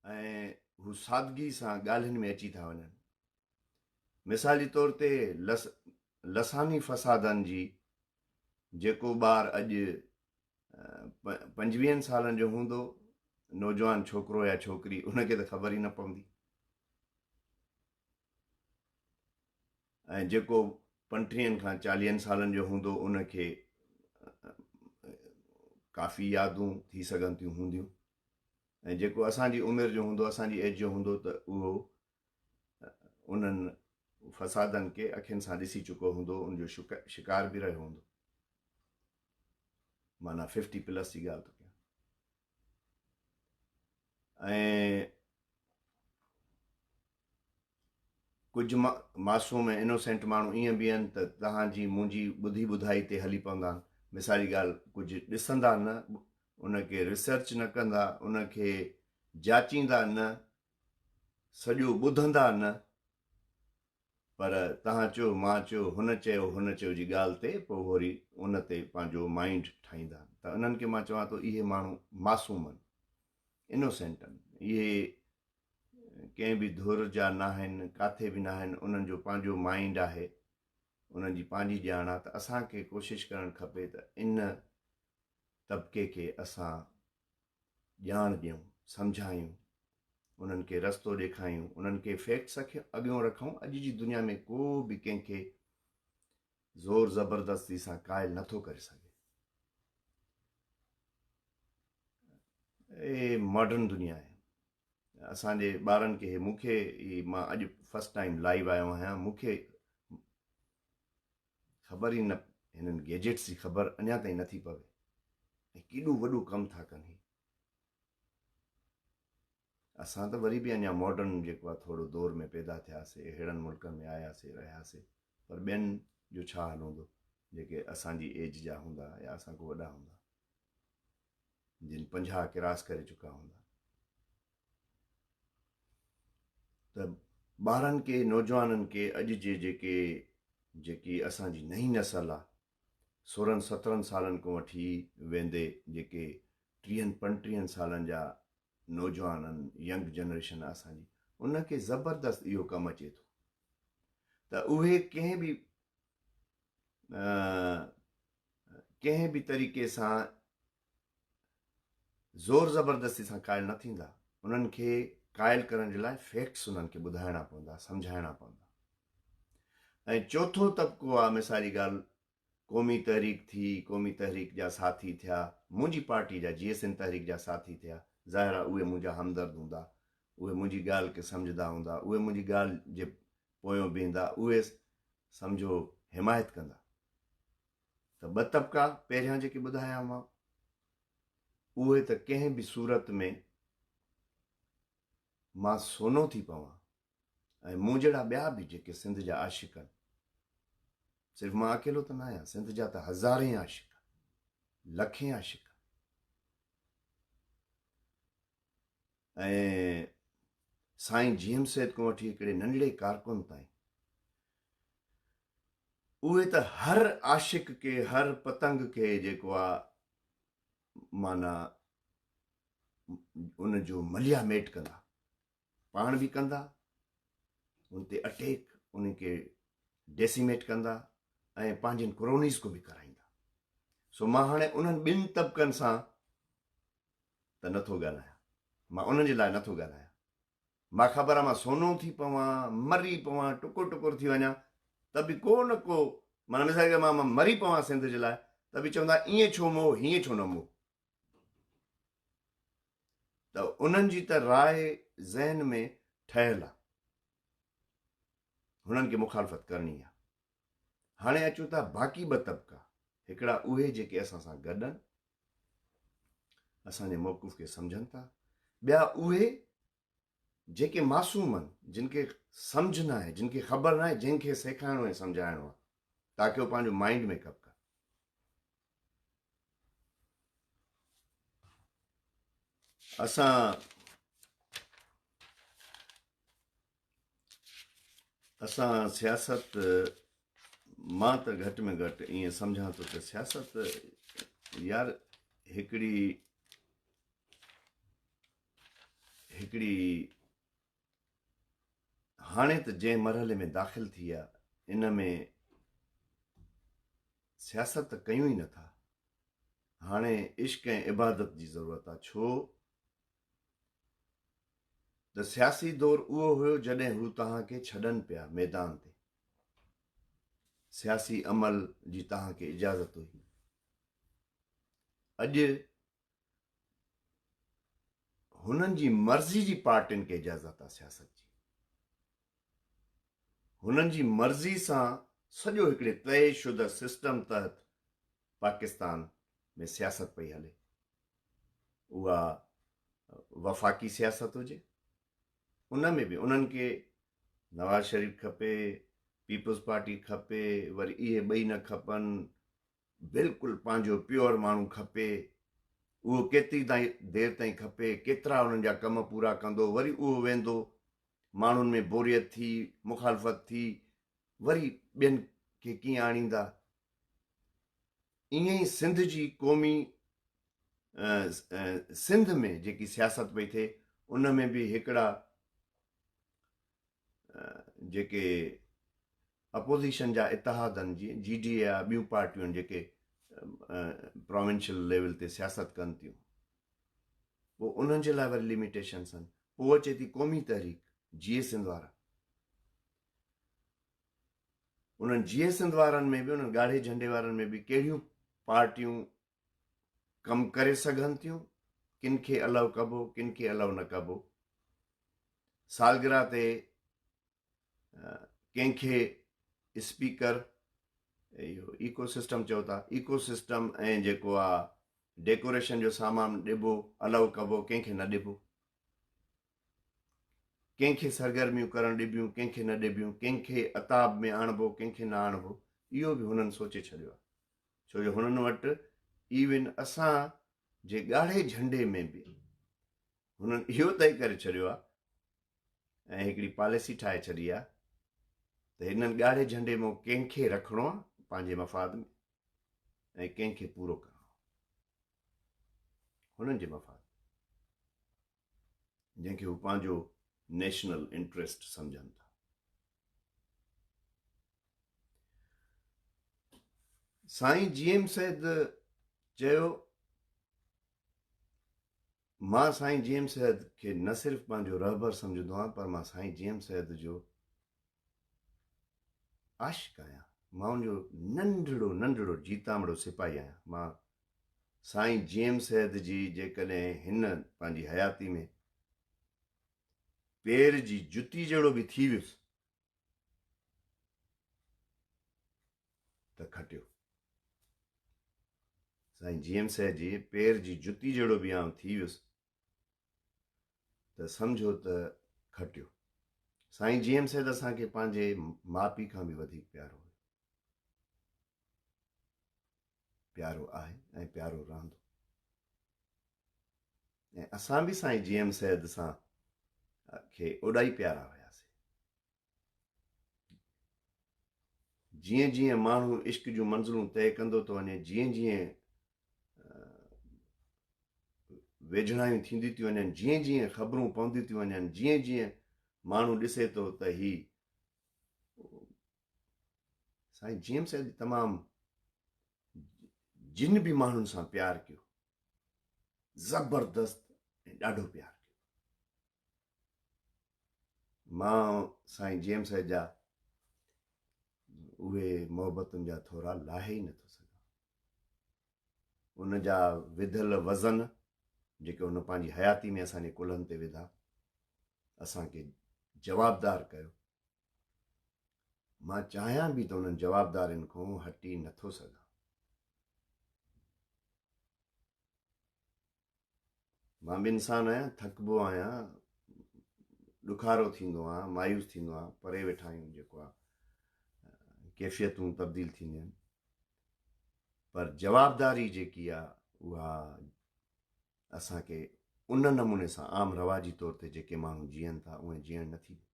۽ هو سادگي سان ڳالهين ۾ اچي ٿا وڃن. مثال جي طور تي لس لساني فسادن جي جيڪو ٻار اڄ پنجويهن سالن جو هوندو، نوجوان ڇوڪرو يا ڇوڪري، ان کي ته خبر ئي نه پوندي ۽ جيڪو پنٽيهن کان چاليهن سالن جو هوندو ان کي ڪافي يادون ٿي سگهن ٿيون هونديون ۽ جيڪو اسان جي عمر جو هوندو، اسان جي ايج جو هوندو ته اهو انهن فسادن کي اکين سان ڏسي چڪو هوندو، ان جو شڪار به رهيو هوندو. معنيٰ ففٽي پلس جي ڳالهه ٿو ڪيان. ۽ ڪجهه معصوم ۽ انوسينٽ ماڻهو ائين به آهن ته توهان جي منهنجي ٻڌي ٻڌائي تي هلي پوندا آهن. مثال جي ڳالهه ڪجهه ڏسندا نه، ان کي ريسرچ نه ڪندا، ان کي جاچيندا نه، سڄو ٻڌندا نه، پر توهان چيو، مان چيو، هن چيو، هن چيو جي ڳالهه تي پوء وري ان تي پنهنجو مائينڊ ٺاهيندا آهن ته انهن کي مان چوان ٿو اهي ماڻهو معصوم آهن، انوسينٽ آهن، اهي ڪنهن به ڌر جا ناهن، ڪاٿي به ناهن، انهن جو پنهنجو مائينڊ آهي، انهن جي پنهنجي ڄاڻ آهي ته اسان کي ڪوشش ڪرڻ کپي ته ان طبقي کي اسان ڄاڻ ڏيون، سمجهايون، انهن کي رستو ڏيکايون، انهن کي فيڪٽس اڳيون رکون، اڄ جي دنيا ۾ ڪو به ڪنهن کي زور زبردستي سان قائل نٿو ڪري سگهي. اي ماڊرن دنيا آهي. اسان جي ٻارن کي مون کي مان اڄ فرسٽ ٽائيم لائيو آيو آهيان، مون کي خبر ئي نه هنن گيجيٽس جي خبر اڃا تائين نٿي پوي ۽ ڪيڏو وڏو ڪم ٿا ڪن هي. اسان ته وري به اڃا ماڊرن جيڪو آهي ٿورو دور ۾ پيدا ٿياسي، ههڙن ملڪن ۾ آياسي رهياسي، پر ٻين جو ڇا حال هوندو جيڪي اسان جي ايج جا هوندا يا اسان کان وڏا هوندا، جن 50 ڪراس ڪري چڪا هوندا. ته ٻارن کي، نوجوانن کي، اڄ جي جيڪي جيڪي اسان جي نئين نسل آ، 16 17 سالن کان وٺي ويندي جيڪي ٽيهن پنٽيهن سالن جا نوجوان آهن، ينگ جنريشن آ اسان جي، ان کي زبردست اهو ڪم اچي ٿو ته اهي ڪنهن به ڪنهن به طريقي سان زور زبردستي سان قائل نه ٿيندا، انهن کي قائل ڪرڻ جي لاء فيڪٽس انهن کي ٻڌائڻا پوندا، سمجهائڻا پوندا. ۽ چوٿون طبقو آ مثالي ڳالهه قومي تحريڪ ٿي، قومي تحريڪ جا ساٿي ٿيا، منهنجي پارٽي جا جي ايس اين تحريڪ جا ساٿي ٿيا، ظاهر آ اهي منهنجا همدرد هوندا، اهي منهنجي ڳالهه کي سمجهندا هوندا، اهي منهنجي ڳالهه جي پويون بيهندا، اهي سمجهو حمايت ڪندا. ته ٻه طبقا پهريان جيڪي ٻڌايا مان اهي ته ڪنهن به صورت ۾ مان سونو ٿي پوان ۽ مون جهڙا ٻيا به جيڪي سنڌ جا عاشق آهن، صرف مان اڪيلو ته نه آهيان، سنڌ جا ته هزارين عاشق، لکين عاشق ۽ سائين جي ايم سيد کان وٺي هڪڙي ننڍڙي ڪارڪن تائين اهي ته هر عاشق کي هر پتنگ کي جيڪو آ معنيٰ ان جو مليا ميٽ ڪندا، پاڻ به ڪندا، ان تي اٽيڪ، ان کي ڊيسيميٽ ڪندا ۽ پنهنجن ڪرونيز کو به ڪرائيندا. سو مان هاڻي انهن ٻن طبقن سان ته نٿو ڳالهايان، مان انهن جي لاء نٿو ڳالهايان. مان خبر آ مان سونو ٿي پوان، مري پوان، ٽڪر ٽڪر ٿي وڃان ته به ڪو نه ڪو، معنيٰ مثال ڪري مان مري پوان سنڌ جي لاء ته به چوندا ائين ڇو مئو، هيئن ڇو نه مئو. ته انهن جي ته راء ذهن ۾ ٺهيل آ، هنن کي مخالفت ڪرڻي آ. هاڻي اچون ٿا باقي ٻه طبقا، هڪڙا اهي جيڪي اسان سان گڏ آهن، اسان جي موقف کي سمجهن ٿا، ٻيا اهي جيڪي معصوم آهن، جن کي سمجهه ناهي، جن کي خبر ناهي، جن کي سيکارڻو ۽ سمجهائڻو آهي تاڪه هو پنهنجو مائنڊ ميڪ اپ ڪن. اسان اسان سياست مان ته گهٽ ۾ گهٽ ائين سمجهان ٿو ته سياست يار هڪڙي هڪڙي هاڻي ته جنهن مرحلي ۾ داخل ٿي آ ان ۾ سياست ته ڪيون ئي نٿا. هاڻي عشق ۽ عبادت جي ضرورت آ ڇو ته سياسي دور اهو هيو جڏهن هو توهان کي ڇڏن پيا ميدان تي سياسي عمل جي توهان کي اجازت هئي. اڄ هنن جي مرضي جي پارٽين کي اجازت آ سياست جي. هنن جي مرضي سان سڄو هڪڙي طئي شده سسٽم تحت پاڪستان ۾ سياست پئي هلي. اها وفاقي سياست هجي ان ۾ به انهن کي نواز شريف کپي، پيپلز پارٽي کپي، وري اهي ٻئي نه کپن، بلڪل پنهنجو پيور ماڻهو کپي، اهو ڪيتري تائين دير تائين کپي، ڪيترا انهن جا ڪم پورا ڪندو، وري اهو ويندو، ماڻهن ۾ بوريت ٿي، مخالفت ٿي، وري ٻين کي ڪيئن آڻيندا. ائين ئي سنڌ جي قومي سنڌ ۾ جيڪي سياست پئي ٿئي ان ۾ به هڪڙا جيڪي اپوزيشن جا اتحاد آهن جيئن جي ڊي اي آ ٻيون پارٽيون آهن جيڪي پراونشل ليول تي سياست ڪن ٿيون پوء انهن جي لاء وري لميٽيشنس آهن پوء اچي ٿي قومي تحريڪ جي سنڌ وارا انهن جي سنڌ وارن ۾ به انهن ڳاڙهي جهنڊي وارن ۾ به ڪهڙيون پارٽيون ڪم ڪري سگهن ٿيون ڪن کي الو ڪبو ڪن کي الو نه ڪبو سالگرهه تي ڪنهن کي اسپيڪر اهو ايڪو سسٽم چئو ٿا ايڪو سسٽم ۽ جيڪو آ ڊيڪوريشن جو سامان ڏبو الو ڪبو ڪنهن کي نه ڏبو ڪنهن کي سرگرميون ڪرڻ ڏبيون ڪنهن کي نه ڏبيون ڪنهن کي عتاب ۾ آڻبو ڪنهن کي نه آڻبو اهو به هنن سوچي ڇڏيو آ ڇو جو هنن وٽ ايون اسان جي ڳاڙهي جهنڊي ۾ به هنن اهو طئي ڪري ڇڏيو آ ۽ هڪڙي پاليسي ٺاهي ڇڏي آ ته هنن ڳاڙهي جهنڊي مان ڪنهن کي رکڻو آ پنهنجي مفاد ۾ ۽ ڪنهن کي پورو ڪرڻو هنن جي مفاد جنهن کي هو پنهنجو نيشنل انٽريسٽ سمجهن ٿا. سائين جي ايم سيد چيو مان سائين جي ايم سيد کي نه صرف پنهنجو رهبر سمجهندو آهيان پر مان سائين جي ايم سيد جو عاشق آهيان. مان ان جو ننڍڙو ننڍڙو جيتامڙو سپاهي آهيان. مان سائين جي ايم سيد جي جيڪڏهن هن پنهنجي حياتي ۾ پير جي جتي جهڙو به ٿي ويس ته کٽيو. سائين جي ايم سيد جي پير جي جتي جهڙو به آئون ٿي ويس ته سمجهو ته کٽيو. سائين جي ايم سيد اسان کي پنهنجي ماء پيء کان به وڌيڪ پيارو هيو. پيارو آهي ۽ پيارو رهندو. ۽ اسان به سائين جي ايم سيد سان کي اوڏائي پيارا هياسي. جيئن جيئن ماڻهو عشق جون منزلون طئي ڪندو ٿو وڃي، جيئن جيئن ويجهڙايون ٿينديون ٿيون وڃن، جيئن جيئن خبرون پونديون ٿيون وڃن، جيئن جيئن ماڻهو ڏسي ٿو ته هي سائين جي ايم سيد تمام جن به ماڻهن سان پيار ڪيو زبردست ۽ ڏاڍو پيار ڪيو. مان سائين جي ايم سيد جا اهي محبتن جا ٿورا لاهي ئي نٿو سگهان. ان جا وڌل وزن جيڪي هن پنهنجي حياتي ۾ اسان جي ڪلهن تي وڌا، اسان کي جوابدار ڪيو. مان چاهيان به ته انهن جوابدارين کان هٽي نٿو سگهان. مان به انسان آهيان، ٿڪبو آهيان، ڏکارو ٿيندو آهيان، مايوس ٿيندو آهيان، پري ويٺا آهيون جيڪو آهي ڪيفيتون تبديل ٿينديون آهن پر جوابداري جيڪي آهي اها اسان کي ان نموني سان عام رواجي طور تي جيڪي ماڻهو جيئن ٿا اهي جيئڻ نٿي ڏي.